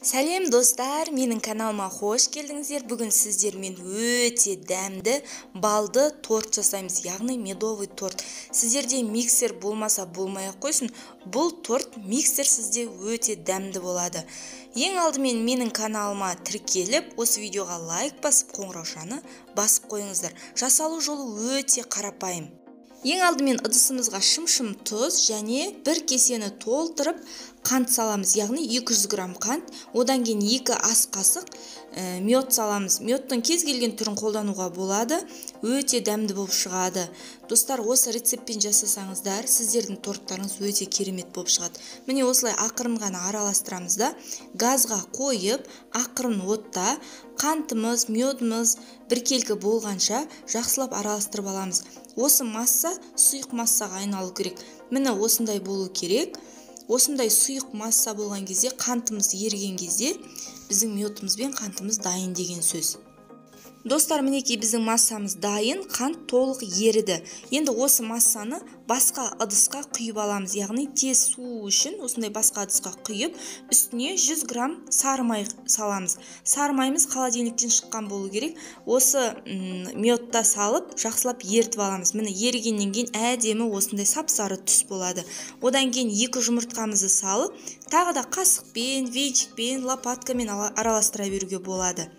Сәлем достар, менің каналыма қош келдіңіздер. Бүгін сіздермен өте дәмді балды торт жасаймыз, яғни медовый торт. Сіздерде миксер болмаса болмай ақ қойсын, бұл торт миксерсіз де өте дәмді болады. Ең алдымен менің каналыма тіркеліп, осы видеоға лайк басып, қоңыраушаны басып қойыңыздар. Жасалу жолы өте қарапайым. Ең алдымен ыдысымызға шым-шым тұз және бір кесені толтырып қант саламыз, яғни 200 грамм қант. Одан кейін 2 ас қасық мед саламыз. Медтің кез келген түрін қолдануға болады, өте дәмді болып шығады. Достар, осы рецептпен жасасаңыздар, сіздердің торттарыңыз өте керемет болып шығады. Міне осылай ақырын ғана араластырамыз да, газға қойып, ақырын отта қантымыз, медіміз біркелкі болғанша жақсылап араластырып аламыз. Осы масса сұйық массаға айналу керек. Міне осындай болу керек. Осындай сұйық масса болған кезде, қантымыз еріген кезде біздің медіміз бен қантымыз дайын деген сөз. Достар, мінекей біздің массамыз дайын, қант толық еріді. Енді осы массаны басқа ыдысқа құйып аламыз, яғни тез суу үшін осындай басқа ыдысқа құйып, үстіне 100 грамм сары май саламыз. Сары майымыз холодильниктен шыққан болу керек. Осы медта салып, жақсылап ерітіп аламыз. Міне ерігеннен кейін әдемі осындай сап-сары түс болады. Одан кейін 2 жұмыртқамызды салып, тағы да қасықпен, венчикпен, лопаткамен араластыра беруге болады.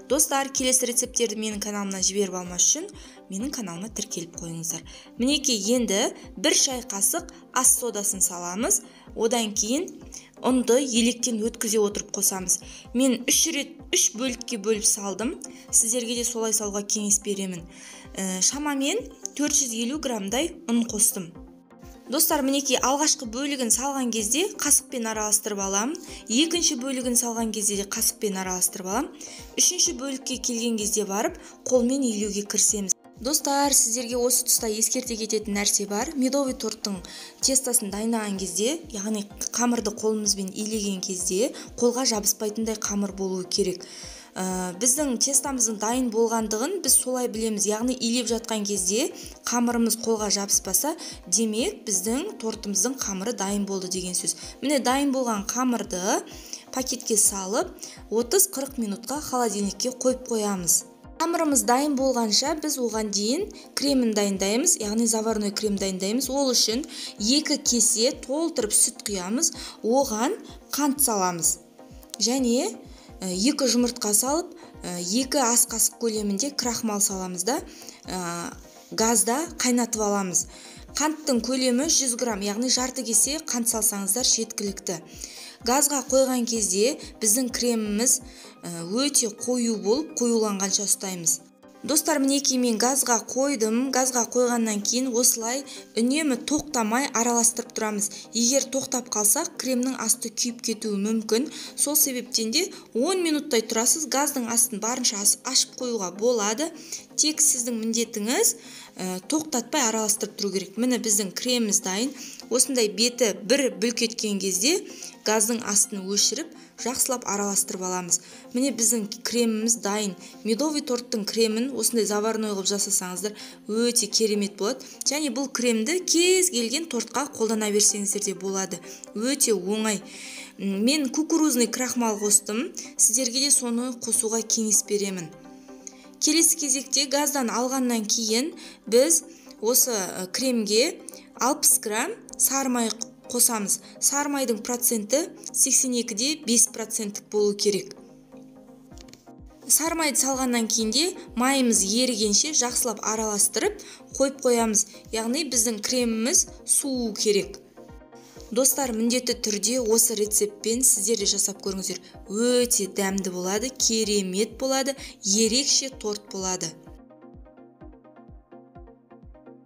Достар, келесі рецепттерді менің каналымнан жіберіп алмас үшін менің каналыма тіркеліп қойыңыздар. Мінекей енді 1 шай қасық ас содасын саламыз. Одан кейін ұнды електен өткізе отырып қосамыз. Мен 3 рет 3 бөлікке бөліп салдым. Сіздерге де солай салуға кеңес беремін. Шамамен 450 граммдай ұн қостым. Достар, мінекей алғашқы бөлігін салған кезде қасықпен араластырып аламын. Екінші бөлігін салған кезде де қасықпен араластырып аламын. Үшінші бөлікке келген кезде барып, қолмен илеуге кірісеміз. Достар, сіздерге осы тұста ескерте кететін нәрсе бар. Медовый торттың тестосын дайындаған кезде, яғни қамырды қолымызбен илеген кезде, қолға жабыспайтындай қамыр болуы керек. Біздің тестамыздың дайын болғандығын біз солай білеміз, яғни илеп жатқан кезде қамырымыз қолға жабыспаса, демек біздің тортымыздың қамыры дайын болды деген сөз. Міне дайын болған қамырды пакетке салып, 30-40 минутқа холодильникке қойып қоямыз. Қамырымыз дайын болғанша біз оған дейін кремін дайындаймыз, яғни заварной крем дайындаймыз. Ол үшін 2 кесе толтырып сүт құямыз, оған қант саламыз. Және 2 жұмыртқа салып, 2 ас қасық көлемінде крахмал саламыз да, газда қайнатып аламыз. Қанттың көлемі 100 грамм, яғни жарты кесе қант салсаңыздар жеткілікті. Газға қойған кезде біздің креміміз өте қою болып, қоюланғанша ұстаймыз. Достар, мінекей мен газға қойдым. Газға қойғаннан кейін осылай үнемі тоқтамай араластырып тұрамыз. Егер тоқтап қалсақ, кремнің асты күйіп кетуі мүмкін. Сол себептен де 10 минуттай тұрасыз, газдың астын барынша ашып қоюға болады. Тек сіздің міндетіңіз тоқтатпай араластырып тұру керек. Міне біздің креміміз дайын. Осындай беті бір бүлк еткен кезде газдың астын өшіріп, жақсылап араластырып аламыз. Міне біздің креміміз дайын. Медовый торттың кремін осындай заварной қылып жасасаңыздар өте керемет болады. Және бұл кремді кез келген тортқа қолдана берсеңіздер де болады. Өте оңай. Мен кукурузный крахмал қостым. Сіздерге де соны қосуға кеңес беремін. Келесі кезекте газдан алғаннан кейін біз осы кремге 60 грамм сары май қосамыз. Сары майдың проценті 82,5% болу керек. Сары майды салғаннан кейін де майымыз ерігенше жақсылап араластырып қойып қоямыз. Яғни біздің креміміз суу керек. Достар, міндетті түрде осы рецептпен сіздер де жасап көріңіздер. Өте дәмді болады, керемет болады, ерекше торт болады.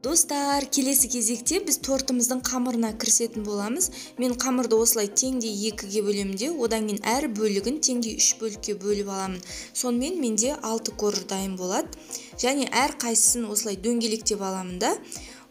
Достар, келесі кезекте біз тортымыздың қамырына кірісетін боламыз. Мен қамырды осылай теңдей 2-ге бөлемін де, одан кейін әр бөлігін теңдей 3 бөлікке бөліп аламын. Сонымен менде 6 корж дайын болады. Және әр қайсысын осылай дөңгелектеп аламын да,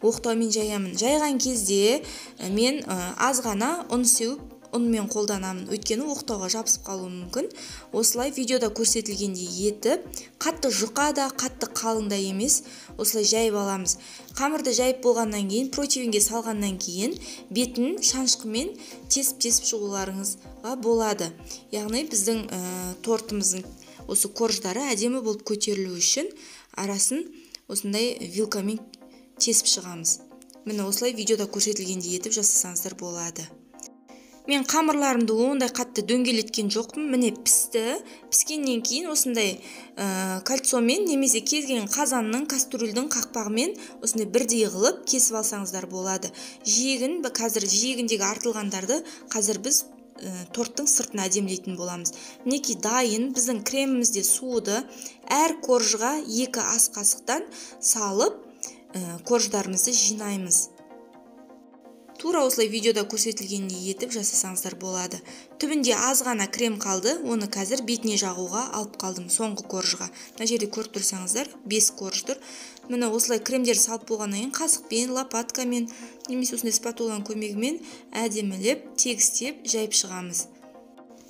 оқтаумен жаямын. Жайған кезде мен аз ғана ұн сеуіп ұнмен қолданамын, өйткені оқтауға жабысып қалуы мүмкін. Осылай видеода көрсетілгендей етіп, қатты жұқа да, қатты қалың да емес, осылай жайып аламыз. Қамырды жайып болғаннан кейін, противенге салғаннан кейін бетін шанышқымен тесіп-тесіп шығуларыңызға болады. Яғни біздің тортымыздың осы корждары әдемі болып көтерілу үшін арасын осындай вилкамен тесіп шығамыз. Міне осылай видеода көрсетілгендей етіп жасасаңыздар болады. Мен қамырларымды ондай қатты дөңгелеткен жоқпын. Міне пісті. Піскеннен кейін осындай кольцомен немесе кез келген қазанның, кастрюльдің қақпағымен осындай бірдей қылып кесіп алсаңыздар болады. Жиегін, қазір жиегіндегі артылғандарды қазір біз торттың сыртын әдемілейтін боламыз. Мінекей дайын, біздің креміміз де суыды. Әр коржға 2 ас қасықтан салып, корждарымызды жинаймыз. Тура осылай видеода көрсетілгендей етіп жасасаңыздар болады. Түбінде аз ғана крем қалды, оны қазір бетіне жағуға алып қалдым соңғы коржға. Мына жерде көріп тұрсаңыздар, 5 корж тұр. Міне осылай кремдер салып болғаннан кейін қасықпен, лопаткамен немесе осындай спатуланың көмегімен әдемілеп, тегістеп жайып шығамыз.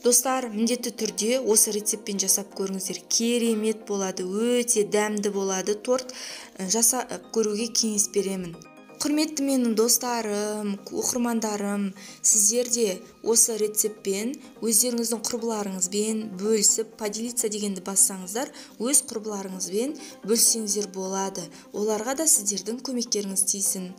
Достар, міндетті түрде осы рецептпен жасап көріңіздер. Керемет болады, өте дәмді болады торт. Жасап көруге кеңес беремін. Құрметті менің достарым, оқырмандарым, сіздер де осы рецептпен өздеріңіздің құрбыларыңызбен бөлісіп, поделиться дегенді бассаңыздар, өз құрбыларыңызбен бөліссеңіздер болады. Оларға да сіздердің көмектеріңіз тисін.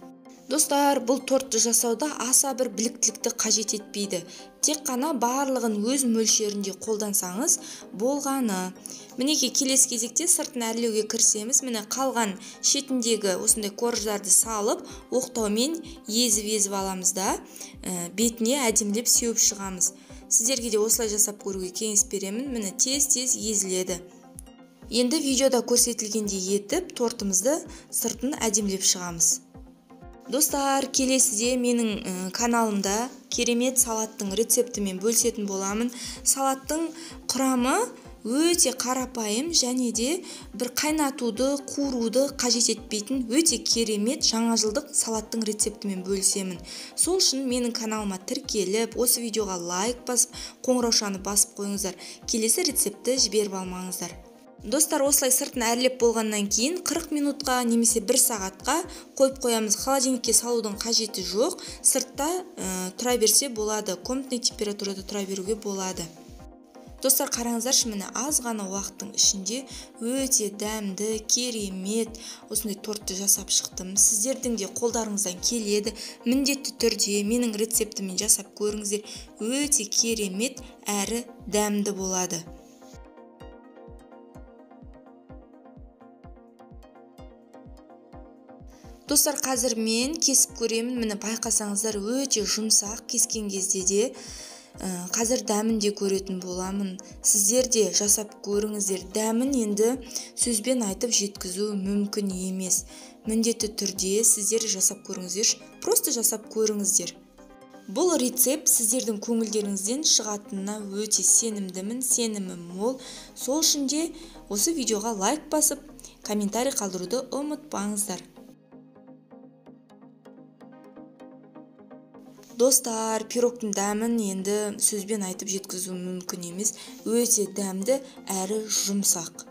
Достар, бұл тортты жасауда аса бір біліктілікті қажет етпейді. Тек қана барлығын өз мөлшерінде қолдансаңыз болғаны. Мінекей келесі кезекте сыртын әрлеуге кірісеміз. Міне қалған шетіндегі осындай корждарды салып, оқтаумен езіп-езіп аламыз да, бетіне әдемілеп сеуіп шығамыз. Сіздерге де осылай жасап көруге кеңес беремін. Міне тез-тез езіледі. Енді видеода көрсетілгендей етіп тортымызды сыртын әдемілеп шығамыз. Достар, келесіде менің каналымда керемет салаттың рецептімен бөлісетін боламын. Салаттың құрамы өте қарапайым және де бір қайнатуды, қуыруды қажет етпейтін өте керемет жаңа жылдық салаттың рецептімен бөлісемін. Сол үшін менің каналыма тіркеліп, осы видеоға лайк басып, қоңыраушаны басып қойыңыздар. Келесі рецептті жіберіп алмаңыздар. Достар, осылай сыртын әрлеп болғаннан кейін 40 минутқа немесе 1 сағатқа қойып қоямыз. Холодильникке салудың қажеті жоқ. Сыртта тұра берсе болады. Комнатный температурада тұра беруге болады. Достар, қараңыздаршы, міне аз ғана уақыттың ішінде өте дәмді, керемет осындай тортты жасап шықтым. Сіздердің де қолдарыңыздан келеді. Міндетті түрде менің рецептіммен жасап көріңіздер. Өте керемет әрі дәмді болады. Достар, қазір мен кесіп көремін. Міне байқасаңыздар, өте жұмсақ кескен кезде де қазір дәмін де көретін боламын. Сіздер де жасап көріңіздер. Дәмін енді сөзбен айтып жеткізу мүмкін емес. Міндетті түрде сіздер жасап көріңіздер, просто жасап көріңіздер. Бұл рецепт сіздердің көңілдеріңізден шығатынына өте сенімдімін, сенімім мол. Сол үшін де осы видеоға лайк басып, комментарий қалдыруды ұмытпаңыздар. Достар, пирогтың дәмін енді сөзбен айтып жеткізу мүмкін емес. Өте дәмді әрі жұмсақ.